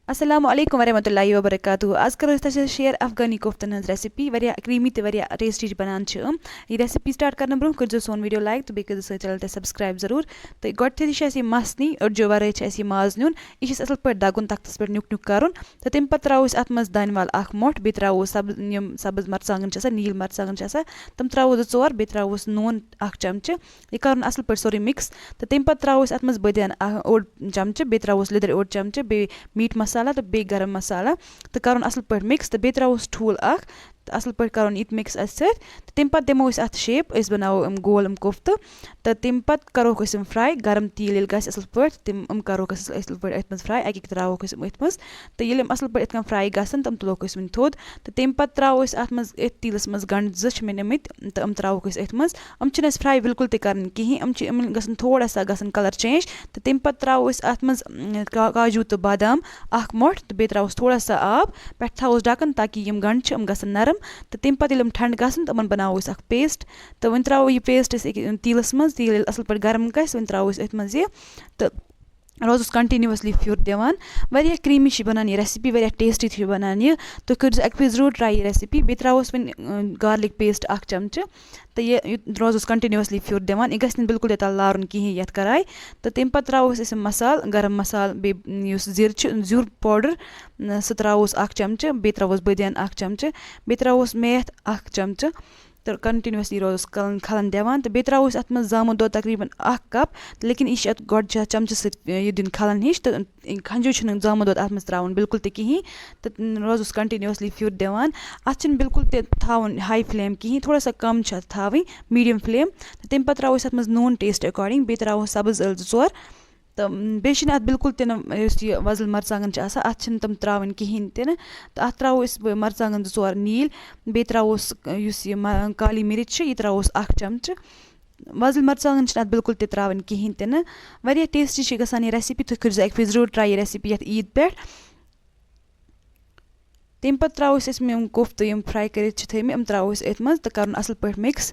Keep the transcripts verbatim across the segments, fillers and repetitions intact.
السلام علیکم ورحمۃ اللہ وبرکاتہ۔ آز کرو أسۍ تۄہہِ سۭتۍ شیئر افغانی کوفتن ہٕنٛز ریسپی۔ واریاہ creamy تہٕ واریاہ tasty چھِ بنان چھِ یِم۔ یہِ ریسپی سٹارٹ کرنہٕ برونٛہہ کٔرزیٚو سون ویڈیو لائک تہٕ بیٚیہِ کٔرزیٚو سٲنۍ چینل تہِ سبسکرائب ضروٗر۔ تہٕ گۄڈٕنیتھٕے چھِ اَسہِ یہِ مَس نِنۍ، أڈجو ورٲے چھِ اَسہِ یہِ ماز نیُن۔ یہِ چھِ اَسہِ اَصٕل پٲٹھۍ دَگُن، تَختَس پٮ۪ٹھ نیُک نیُک کَرُن۔ تہٕ تَمہِ پَتہٕ ترٛاوو أسۍ اَتھ منٛز دانہِ وَل اَکھ مۄٹھ، بیٚیہِ ترٛاوو سَبٕز، یِم سَبٕز مَرژٕوانٛگَن چھِ آسان، نیٖل مَرژٕوانٛگَن چھِ آسان، تِم ترٛاوو زٕ ژور، بیٚیہِ ترٛاووس نوٗن اَکھ چَمچہٕ۔ یہِ کَرُن اَصٕل پٲٹھۍ سورُے mix۔ تہٕ تَمہِ پَتہٕ ترٛاوو أسۍ اَتھ منٛز بٲدیان اَ-، اوٚڑ چَمچہٕ، بیٚیہِ ترٛاووس لیٚدٕر اوٚڑ چَمچہٕ، بیٚیہِ meat مصالہ تہٕ بیٚیہِ گرم مصالہ۔ تہٕ کَرُن اَصٕل پٲٹھۍ mix تہٕ بیٚیہِ ترٛاووس ٹھوٗل اَکھ۔ تہٕ اَصٕل پٲٹھۍ کَرُن یہِ تہِ mix اَتھ سۭتۍ۔ تہٕ تَمہِ پَتہٕ دِمو أسۍ اَتھ shape، أسۍ بَناوو یِم گول یِم کوفتہٕ۔ تہٕ تَمہِ پَتہٕ کَروکھ أسۍ یِم fry، گرم تیٖل ییٚلہِ گژھِ اَصٕل پٲٹھۍ، تِم یِم کَروکھ أسۍ اَصٕل پٲٹھۍ أتھۍ منٛز fry، اَکہِ اَکہِ ترٛاووکھ أسۍ یِم أتھۍ منٛز۔ تہٕ ییٚلہِ یِم اَصٕل پٲٹھۍ یِتھ کٔنۍ fry گژھن، تِم تُلوکھ أسۍ وۄنۍ تھوٚد۔ تہٕ تَمہِ پَتہٕ ترٛاوو أسۍ اَتھ منٛز أتھۍ تیٖلَس منٛز گَنٛڈٕ زٕ چھِ مےٚ نِمٕتۍ، تہٕ یِم ترٛاووکھ أسۍ أتھۍ منٛز۔ یِم چھِنہٕ اَسہِ fry بالکل تہِ کَرٕنۍ کِہیٖنۍ، یِم چھِ، یِمَن گژھن تھوڑا سا گژھن colour change۔ تہٕ تَمہِ پَتہٕ ترٛاوو أسۍ اَتھ منٛز، م، کا-، کاجوٗ تہٕ بادام اَکھ مۄٹھ، تہٕ بیٚیہِ ترٛاووس تھوڑا سا آب، پٮ۪ٹھٕ تھاووس ڈَکَن تاکہِ یِم گَنٛڈٕ چھِ یِم گژھن نرم۔ تہٕ تَمہِ پَتہٕ ییٚلہِ یِم ٹھنٛڈٕ گژھن، تہٕ یِمَن بَناوو أسۍ اَکھ paste۔ تہٕ وۄنۍ ترٛاوو یہِ paste أسۍ أکہِ تیٖلَس منٛز، تیٖل ییٚلہِ اَصٕل پٲٹھۍ گرم گژھِ، وۄنۍ ترٛاوو أسۍ أتھۍ منٛز یہِ۔ تہٕ روزوس continuously پھیُر دِوان۔ واریاہ creamy چھِ بَنان یہِ ریسپی، واریاہ tasty تہِ چھِ بَنان یہِ۔ تُہۍ کٔرزیٚو اَکہِ پھِرِ ضروٗر try یہِ ریسپی۔ بیٚیہِ ترٛاووس وۄنۍ، اۭں، garlic paste اَکھ چَمچہٕ۔ تہٕ یہِ، یہِ روزوس continuously پھیُر دِوان۔ یہِ گژھِ نہٕ بالکل تہِ تَلہٕ لارُن کِہیٖنۍ یَتھ کَرایہِ۔ تہٕ تَمہِ پَتہٕ ترٛاووس أسۍ یِم مصالہٕ، گرم مصالہٕ، بیٚیہِ یُس زِر چھُ، زیُر powder، سُہ ترٛاووس اَکھ چَمچہٕ، بیٚیہِ ترٛاووس بٲدیان اَکھ چَمچہٕ، بیٚیہِ ترٛاووس میتھ اَکھ چَمچہٕ۔ تہٕ continuously روزوس کَلَن کھَلَن دِوان۔ تہٕ بیٚیہِ ترٛاوو أسۍ اَتھ منٛز زامُت دۄد تقریٖباً اَکھ cup، لیکن یہِ چھِ اَتھ گۄڈٕ چھِ اَتھ چَمچہٕ سۭتۍ یہِ دیُن کھَلَن ہِش، تہٕ کھَنجو چھُنہٕ زامُت دۄد اَتھ منٛز ترٛاوُن بالکل تہِ کِہیٖنۍ۔ تہٕ روزوس continuously پھیُر دِوان۔ اَتھ چھِنہٕ بالکل تہِ تھاوُن high flame کِہیٖنۍ، تھوڑا سا کَم چھِ اَتھ تھاوٕنۍ، medium flame۔ تہٕ تَمہِ پَتہٕ ترٛاوو أسۍ اَتھ منٛز نوٗن taste according، بیٚیہِ ترٛاوو سَبٕز ٲلہٕ زٕ ژور۔ تہٕ بیٚیہِ چھِنہٕ اَتھ بالکل تہِ نہٕ، یُس یہِ وۄزٕلۍ مَرژٕوانٛگَن چھِ آسان، اَتھ چھِنہٕ تِم ترٛاوٕنۍ کِہیٖنۍ تہِ نہٕ۔ تہٕ اَتھ ترٛاوو أسۍ مَرژٕوانٛگَن زٕ ژور نیٖلۍ، بیٚیہِ ترٛاووس، یُس یہِ مَ-، کالی مِرِچ چھِ، یہِ ترٛاووس اَکھ چَمچہٕ۔ وۄزٕلۍ مَرژٕوانٛگَن چھِنہٕ اَتھ بالکل تہِ ترٛاوٕنۍ کِہیٖنۍ تہِ نہٕ۔ واریاہ tasty چھِ گژھان یہِ ریسپی، تُہۍ کٔرزیٚو اَکہِ پھِرِ ضروٗر try یہِ ریسپی یَتھ عیٖد پٮ۪ٹھ۔ تَمہِ پَتہٕ ترٛاوو أسۍ، أسۍ یِم کوفتہٕ یِم fry کٔرِتھ چھِ تھٲیمٕتۍ، یِم ترٛاوو أسۍ أتھۍ منٛز تہٕ کَرُن اَصٕل پٲٹھۍ mix۔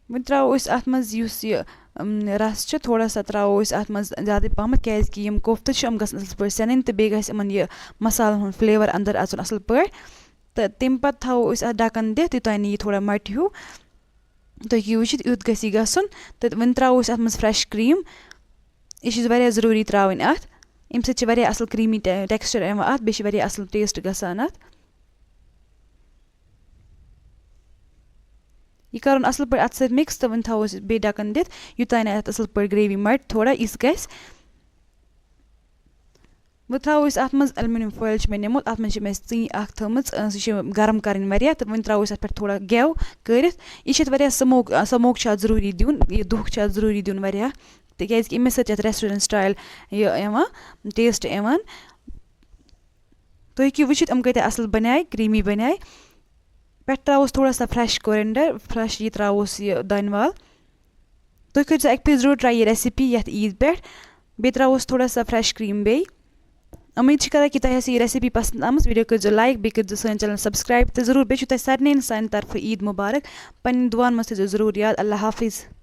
وۄنۍ ترٛاوو أسۍ اَتھ منٛز یُس یہِ، اَم، رَس چھُ، تھوڑا سا ترٛاوو أسۍ اَتھ منٛز زیادَے پَہمَتھ، کیٛازِکہِ یِم کوفتہٕ چھِ، یِم گژھن اَصٕل پٲٹھۍ سٮ۪نٕنۍ تہٕ بیٚیہِ گژھِ یِمَن یہِ مصالَن ہُنٛد flavour اَندَر اَژُن اَصٕل پٲٹھۍ۔ تہٕ تَمہِ پَتہٕ تھاوو أسۍ اَتھ ڈَکَن دِتھ، یوٚتام نہٕ یہِ تھوڑا مَٹہِ ہیوٗ۔ تُہۍ ہیٚکِو وٕچھِتھ، یُتھ گژھِ یہِ گژھُن۔ تہٕ وۄنۍ ترٛاوو أسۍ اَتھ منٛز fresh cream۔ یہِ چھِ أسۍ واریاہ ضروٗری ترٛاوٕنۍ اَتھ۔ اَمہِ سۭتۍ چھِ واریاہ اَصٕل creamy ٹے-، texture یِوان اَتھ، بیٚیہِ چھِ واریاہ اَصٕل taste گژھان اَتھ۔ یہِ کَرُن اَصٕل پٲٹھۍ اَتھٕ سۭتۍ mix تہٕ وۄنۍ تھاوو أسۍ بیٚیہِ ڈَکَن دِتھ، یوٚتام نہٕ اَتھ اَصٕل پٲٹھۍ gravy مَٹہِ تھوڑا، یِژھ گژھِ۔ وۄنۍ ترٛاوو أسۍ اَتھ منٛز، aluminium foil چھُ مےٚ نیومُت، اَتھ منٛز چھِ مےٚ ژٕنۍ اَکھ تھٲومٕژ، اَ، سُہ چھِ گرم کَرٕنۍ واریاہ، تہٕ وۄنۍ ترٛاوو أسۍ اَتھ پٮ۪ٹھ تھوڑا گٮ۪و کٔرِتھ۔ یہِ چھِ اَتھ واریاہ smoke، smoke چھُ اَتھ ضروٗری دیُن، یہِ دُہ چھُ اَتھ ضروٗری دیُن واریاہ، تِکیٛازِ کہِ اَمے سۭتۍ چھِ اَتھ restaurant style یہِ یِوان، taste یِوان۔ تُہۍ ہیٚکِو وٕچھِتھ، یِم کۭتیٛاہ اَصٕل بَنے، creamy بَنے۔ پٮ۪ٹھٕ ترٛاووس تھوڑا سا fresh coriander، fresh یہِ ترٛاووس یہِ دانہِ وَل۔ تُہۍ کٔرۍزیو اَکہِ پھِرِ ضروٗر try یہِ recipe یَتھ عیٖد پٮ۪ٹھ۔ بیٚیہِ ترٛاووس تھوڑا سا fresh cream بیٚیہِ۔ اُمید چھِ کران کہِ تۄہہِ آسہِ یہِ recipe پسنٛد آمٕژ۔ Video کٔرۍزیو like، بیٚیہِ کٔرۍزیو سٲنۍ channel subscribe تہٕ ضروٗر، بیٚیہِ چھُ تۄہہِ سارنٕے سانہِ طرفہٕ عیٖد مُبارک۔ پنٕنٮ۪ن دُعاہَن منٛز تھٲیزیو ضروٗر یاد۔ اللہ حافظ۔